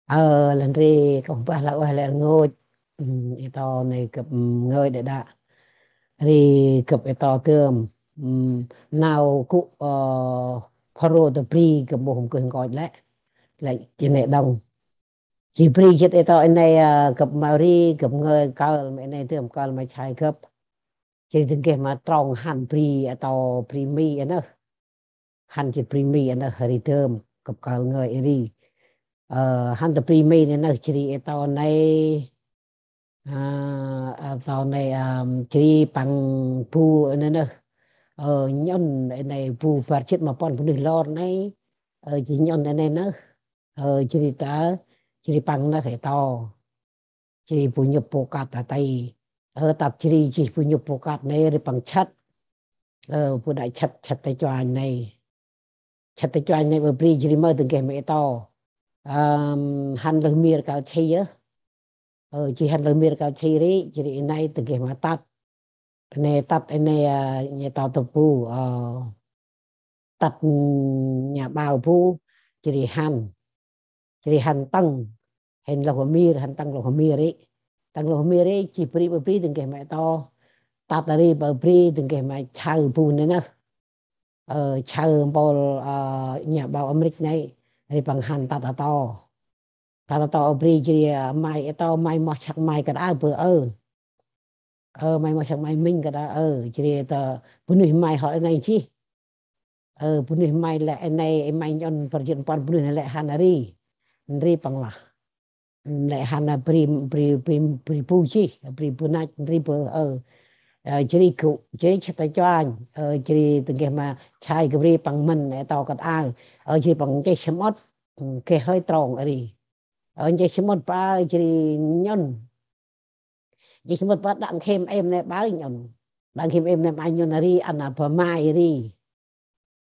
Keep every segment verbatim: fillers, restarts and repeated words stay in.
Ơ, lah ndri kơt mbah lah ueh lĕ rngôch. Ơ, i to nây gâp ngơi đĕ đă. Ri gâp i to dơm. Ơ, nau gŭ, ơ, Pharô ta bri gâp mâu hôm gơh nkoch lĕ. Lĕ jêh nây đŏng. Jêh bri jêh i to i nây, ơ, gâp ma ri, gâp ngơi kơl ma i nây dơm, kơl ma chai gâp. Jêh ri dâng geh ma trong hăn bri, i to bri Mi i nơh. Hăn jêh bri Mi i nơh ri dơm, gâp kơl ngơi i ri. Ơ, hăn ta bri Mi i nơh jêh ri i to nây, ơ, i to nây, ơ, jêh ri păng bu i nây nơh. Ơ, nhŭn i nây bu bar jê̆t ma puăn bunuyh lor nây. Ơ, jêh nhŭn i nây nơh. Ơ, jêh ri ta, jêh ri păng nơh i to. Jêh ri bu nhŭp bu kăt ta tây. Ơ, tât jêh ri jêh bu nhŭp bu kăt nây ri păng chăt. Ơ, bu đă chăt, chăt ta chuanh nây. Chăt ta chuanh nây ƀă bri jêh ri mơ dâng geh ma i to. Ơm, hăn lơh mir kăl chi yơh. Ơ, jêh hăn lơh mir kăl chi ri, jêh ri i nây dâng geh ma tât. Nê tât i nê, ơ, nhê to tơ bu, ơ, tât, ơ, nhà báo bu, jêh ri hăn. Jêh ri hăn tăng, hên lôh mir, hăn tăng lôh mir ri. Tăng lôh mir ri, jêh bri ƀă bri dâng geh ma i to. Tât ri ƀă bri dâng geh ma chau bu nê nơh. Ơ, chau mpôl, ơ, nhà báo Amêrik nây, ri păng hăn tât a to. Tât a to bri jêh ri, ơ, may i to may moh săk may kơt aơ bơ ơ. Ơ, may moh săk may minh kơt aơ, ơ, jêh ri ta bunuyh may hŏ i nây jêh. Ơ, bunuyh may lĕ i nây, i may nhŭn bar jê̆t puăn bunuyh nây lĕ hăn a ri. Ndri păng lah. Lĕ hăn a bri, bri, bri, bri bu jêh, bri bu năch, ndri bơ, ơ. Ơ, jêh ri gŭ, jêh ri chăt ta chuanh, ơ, jêh ri dâng geh ma chai gâp ri păng mĭn, i to kơt aơ. Ơ, jêh ri păng nchih samƀŭt, ơ, geh hơi trong a ri. Ơ, nchih samƀŭt pa, jêh ri nhŭn. Jêh samƀŭt pa đă nkhêm êm nê ƀai nhŭn. Đă nkhêm êm nê ƀai nhŭn ri ăn a bơh may ri.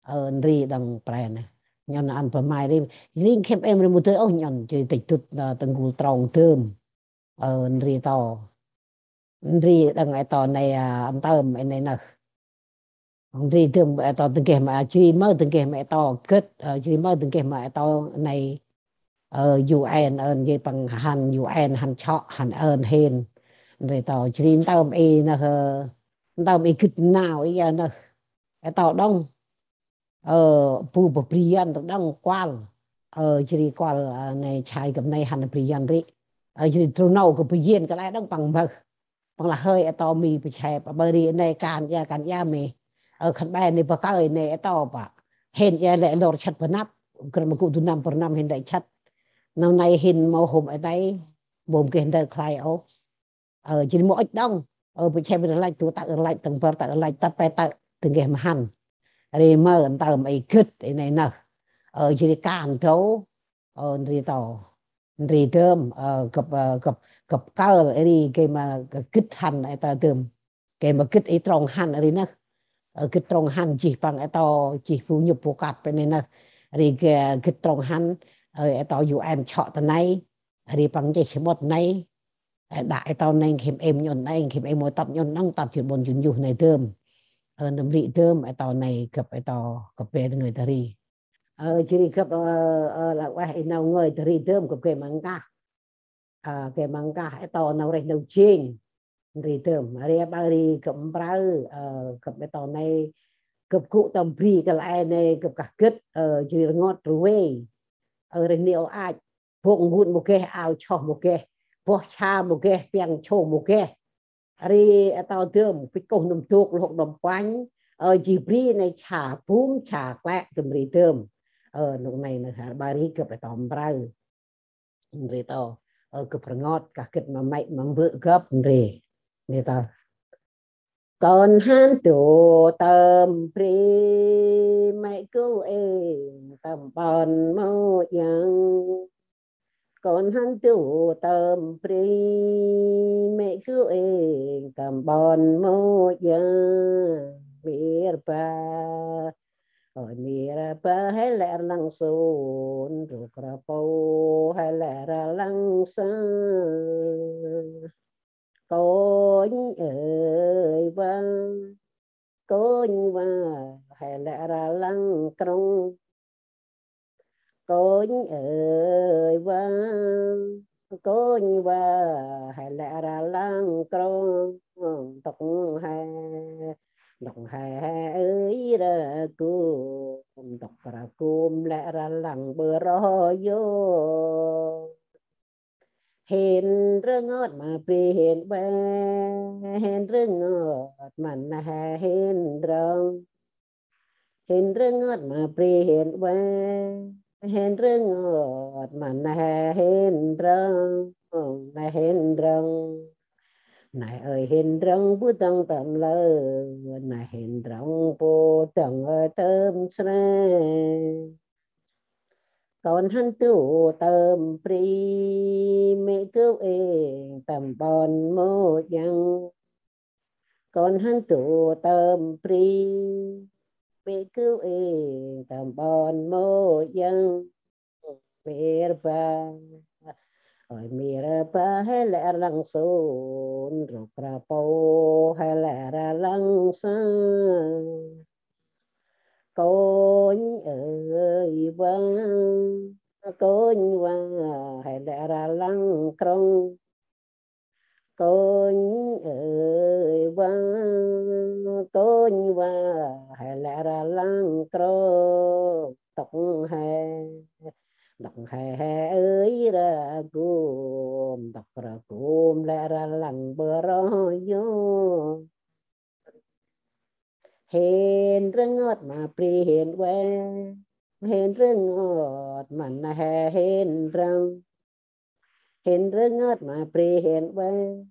Ơ, ndri đŏng pre nê. Nhŭn ăn bơh may ri. Ri nkhêm êm ri mâu dơi ôh nhŭn. Jêh ri tĭch dŭt, ơ, ta n'gul trong dơm. Ơ, ndri to. Ndri đŏng i to nê, ơ, ntơm i nê nơh. Ndri dơm i to dâng geh ma, jêh ri mơ dâng geh ma i to gĭt, ơ, jêh ri mơ dâng geh ma i to nây, ơ, U N, ơ, jêh ri păng hăn U N, hăn chŏ, hăn ơn hên. Ndri to, jêh ri ntơm i nơh, ơ, ntơm i gĭt nau i a nơh. I to đŏng, ơ, bu bơh bri Yuăn đŏng kuăl. Ơ, jêh ri kuăl, ơ, nây chai gâp nây hăn bri Yuăn ri. Ơ, jêh ri trŭn nau gâp bri Yuăn kăl e đŏng păng mbơh. Păng lah hơi i to mi pơchep, ƀă ri i nây kan ia, kan ia mi. Ơ, khân be nê bơh kơi nê i to pă. Hên ia lĕ lor chăt bơh năp, gâp ma gŭ du năm bơh năm hên lĕ chăt. Nau nây hên mâu hôm i nây, mâu hôm geh ndơ khlay ôh. Ơ, jêh ri mâu ŭch đŏng. Ơ, pơchep rlăch, du tăk rlăch, tăng bơr tăk rlăch, tât pe tăk, dâng geh ma hăn. Ri mơ ntơm i gĭt i nây nơh. Ơ, jêh ri kan dâu, ơ, ndri to. Ndri dơm, ơ, gâp, ơ, gâp, gâp kơl i ri gay ma gĭt hăn i ta dơm. Gay ma gĭt i trong hăn ri nơh. Ơ, gĭt trong hăn jêh păng i to jêh bu nhŭp bu kăt pe nê nơh. Ri gay gĭt trong hăn, ơ, i to U N chŏ ta nây. Ri păng nchih samƀŭt nây. Ơ, đă i to nây nkhêm êm nhŭn nây, nkhêm êm mâu tât nhŭn đŏng tât jêh ƀon jun yuh nây dơm. Ơ, ndơm ri dơm i to nây gâp i to gâp pe ta ngơi ta ri. Ơ, jêh ri gâp, ơ, ơ, lah ueh i nau ngơi ta ri dơm gâp gay ma nkah. Ơ, gay ma nkah i to nau rêh nau jêng. Ndri dơm. Ri ƀă ri gâp mprơ, ơ, gâp i to nây. Gâp gŭ tâm bri kăl e nây gâp kah gĭt, ơ, jêh ri rngot rvê. Ơ, rêh ni ôh ach. Bông ngŭn mâu geh, ao choh mâu geh. Boh sa mâu geh, piăng sông mâu geh. Ri i to dơm, bĭch kôh nâm dôk lhôk nâm puănh. Ơ, jêh bri nây sa bum sa klĕ dơm ri dơm. Ơ, nôk nây nơh ƀă ri gâp i to mprơ. Ndri to, ơ, gâp rngot, kah gĭt ma mê̆ ma mbơ̆ gâp ndri. Ndri to. Kon hăn du tơm bri mê̆ gŭ êng tâm ƀon Môk Yang. Kon hăn du tơm bri mê̆ gŭ êng tâm ƀon Môk Yang. Mir ba. Ôi mir ba he lĕ rlăng sun, ruk rpô he lĕ rlăng sa. Kônh ơi wa, kônh wa he lĕ rlăng krŭng. Kônh ơi wa, Kônh va he lĕ rlăng krŏng, ntŭk he, ntŭk he, he ơi rgum, ntŭk rgum lĕ rlăng bơh roh yôk. Hên rngot ma bri hên ueh, hên rngot ma neh hên ndrŏng. Hên rngot ma bri hên ueh, hên rngot ma neh hên ndrŏng, neh hên ndrŏng. Neh ơi hên ndrŏng bu dŏng tơm lơ, neh hên ndrŏng bu dŏng ơi tơm sre. Kon hăn du tơm bri, mê̆ gŭ êng tơm ƀon mô̆ jăng. Kon hăn du tơm bri, mê̆ gŭ êng tơm ƀon mô̆ jăng. Mir ba, ơi mir ba he lĕ rlăng sŭn, rŭk rpô he lĕ rlăng sa. Kônh ơi va, kônh va he lĕ rlăng krŏng. Kônh ơi va, kônh va he lĕ rlăng krŏng. Ntŭk he, ntŭk he, he ơi rgum, ntŭk rgum lĕ rlăng bơh roh yôk. Hên rngot ma bri hên ueh, hên rngot ma neh hên ndrŏng. Hên rngot ma bri hên ueh,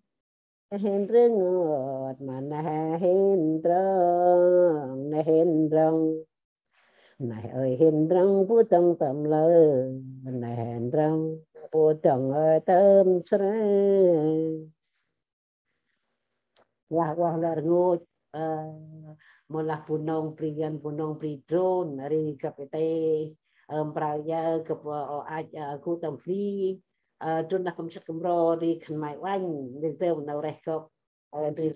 hên rngot ma neh hên ndrŏng, neh hên ndrŏng. Neh ơi hên ndrŏng bu dŏng tơm lơ, neh hên ndrŏng bu dŏng ơi tơm sre. Lah ueh lĕ rngôch, ơ, mâu lah Bunong bri Yuăn, Bunong bri Drôn, ri gâp êtê, ơ, mprơ ya gâp, ơ, o ach, ơ, gŭ tâm bri, ơ, Drôn lah kơm săk kơm ro ri khân may uănh, ri tơm nau reh gâp, ơ, ri